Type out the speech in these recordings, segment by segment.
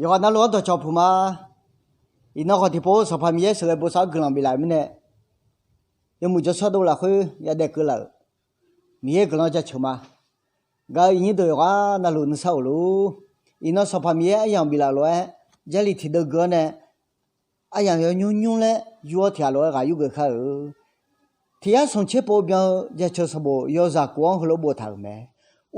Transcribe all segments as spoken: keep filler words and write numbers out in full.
Yawqghaq navluf-anr dawqcawq puq ma. Iqnan khawf tiqpov Sanqpaq Miqyaer sheuqghae bosav-anr guiqlanq biflaf-euq mirnae, yawmuiq jawrshar dov lafkhoer yadaef keuvlaf-euq Miqyaer guiqlanq jaceuq ma. Gaq-eu iqnyir deuq yawqghaq navluf nuisar of luf-ur. Iqnan Sanqpaq Miqyaer aryamq biflaf lof-aer, Jarlif tiqdeuv gui-awr nae aryamq yawnymr nymr laer yur-awr tiq ghaq lof-aer ghaq yurgeuf kar-euq. Tiq yar smq tser pov byan-eu jaceuq sanqbof yawzaq kof-anr heulof boftaq-euq mae.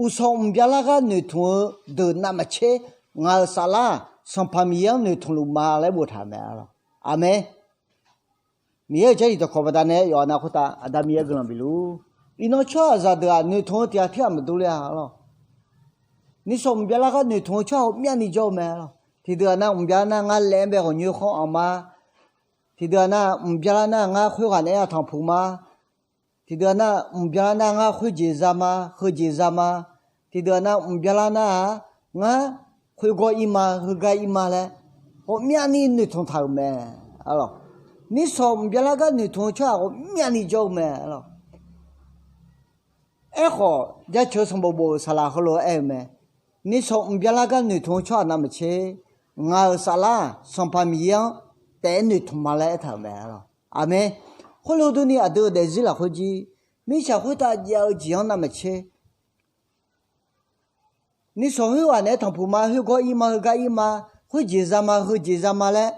Uqshawq mqbyav lar gar noeqtmq-eu deuq navmaqtser, ngaq-euq saflar-aq Sanqpaq Miqyaer-anr noeqtmq luf ma laer boftaq-euq mae. Aqmeq. Miqyaer-euq Jarlif dawqkawq baqdanae yawqghaq nav khoertav Aqda Miqyaer guiqlanq bifluf-ur. Iqnan tsawrhaqzaq deuq-aq noeqtmq-eu tiq ghaq tirghaq maqdur ler-a lawq. Nishawq mqbyav lar gar noeqtmq-eu tsawrhaq ghawqmyavni jawr-eu mae lawq. Tiqdeuq-aq nar mqbyav lar nar ngar laef-anr bae ghawqnyoer khanr anq ma. Tiqdeuq-aq nar mqbyav lar nar ngar khoerghaq naeq-aer aqtanq puq ma. Tiqdeuq-aq nar mqbyav lar nar ngar khoerjeq za ma, heujeq za ma. Tiqdeuq-aq nar mqbyav lar nar-aq ngar khoergawr ir ma, heugar ir ma laer ghawqmyavni noeqtmq taq-euq mae. Nishawq mqbyav lar gar noeqtmq-eu tsawrhaq ghawqmyavni jawr-eu mae. Aerkhawf, jaceuq sanqbof bof-euq saqlaq heulof-aer aer-eu mae. Nishawq mqbyav lar gar noeqtmq-eu tsawrhaq navmaqtser, ngaq-euq saflar-aq Sanqpaq Miqyaer-anr taef-aer noeqtmq ma laer aertaq-euq mae. Aqmeq. Khoerlof durni aqdui-euq daefzir lafkhoer jir, mirtsaq khoertav jav-eu jeq-anr navmaqtser, nishawq khoerghaq naeq-aer tanqpuq ma, khoergawr ir ma, heugar ir ma, khoerjeq za ma, heujeq za ma laer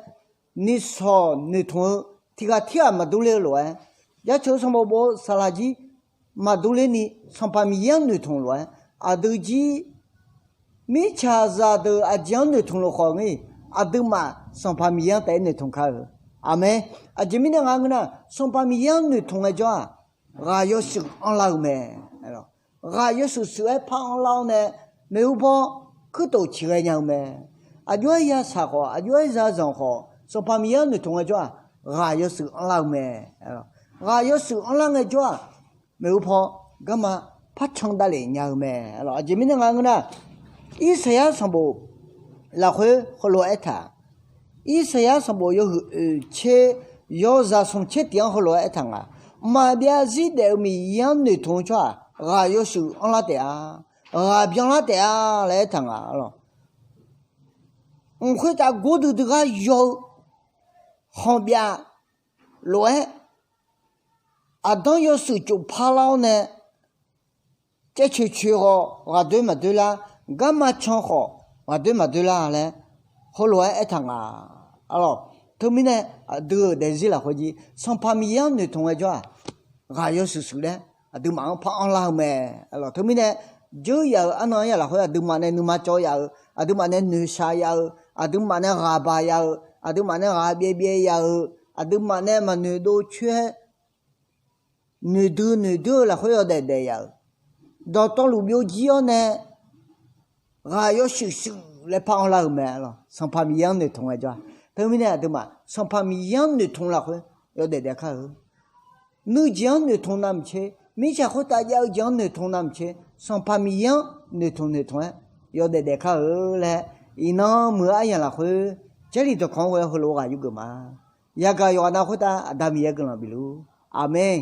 nishawq noeqtmq-eu tiq ghaq tirghaq maqdur ler-eu lof-aer, jaceuq sanqbof bof-eu saqlaq jir maqdur lerni Sanqpaq Miqyaer-anr noeqtmq lof-aer, aqdui jir mirtsaqzaq deuq aqjeq-anr noeqtmq luf khawf ngir, aqduimaf Sanqpaq Miqyaer-anr taef-aer noeqtmq kar-eu. Aqmeq. Aqjeq mirnae nga ngeur nar, Sanqpaq Miqyaer-anr noeqtmq ngaejawr-aq, ghaq yawshuif anrlar-eu mae. Ghaq yawshuif shuif-aer par anrlar-awr nae, maeqhu paw kuirtof ciqghae nya-eu mae. Aqjox-aer ya shaq khawf, aqjox-aer ya zanq khawf, Sanqpaq Miqyaer-anr noeqtmq ngaejawr-aq, ghaq yawshuif anrlar-eu mae. Ghaq yawshuif anrlar ngaejawr-aq, maeqhu paw garma par can davlef nya-eu mae. Aqjeq mirnae nga ngeur nar, Irsaqyar sanqbof lafkhoer heulof-aer aertaq, Irsaqyar sanqbof yawhuiq oeqtser yawzaq smqtser tiq-anr heulof-aer aertaq nga. Mqmaq byav zir daef-eu Miqyaer-anr noeqtmq-eu tsawrhaq ghaq yawshuif anrlar taef-a, ghaq byanlar taef-a laer aertaq nga lawq. Mq khoertav gordui dui gar yaw-eu khanqbyav lof-aer, aqdanr yawshuif cof parlar-awr nae, caevcoeq coeq khawf ghaqdoer maqdoer lar, garma can khawf ghaqdoer maqdoer lar laer heulof-aer aertaq nga lawq. Teumirnae aqdui-euq daefzir lafkhoer jir Sanqpaq Miqyaer-anr noeqtmq ngaejawr-aq, ghaq yawshuif shuif laer aqduimaf-anr par anrlar-eu mae. Teumirnae dzeur yaf-euq arnan-anr ya lafkhoer aqduimaf nae nuima cawv yaf-eu, aqduimaf nae noeqshaq yaf-eu, aqduimaf nae ghaq baq yaf-eu, aqduimaf nae ghaq byaev byaev yaf-eu, aqduimaf nae maqnoeq dov coer-aer noeqdui noeqdui-eu lafkhoer yawdaef daef yaf-euq, dawqtawvluf byovjir-awr nae ghaq yawshuif shuif laer par anrlar-eu mae lawq. Sanqpaq Miqyaer-anr noeqtmq ngaejawr-aq, teumirnae aqduimaf Sanqpaq Miqyaer-anr noeqtmq lafkhoer yawdaef daef kar-eu. Nuijeq-anr noeqtmq navmaqtser, mirtsaq khoertav jav-eu jeq-anr noeqtmq navmaqtser, Sanqpaq Miqyaer-anr noeqtmq noeqtmq-aer yawdaef daef kar-eu laer, iqnan muiq-eu aryamq lafkhoer Jarlif dawqkawq-anr ghoe-awr heulof-aer ghaq yurgeuf ma. Yagaq yawqghaq nav khoertav Aqda Miqyaer guiqlanq bifluf-ur. Aqmeq.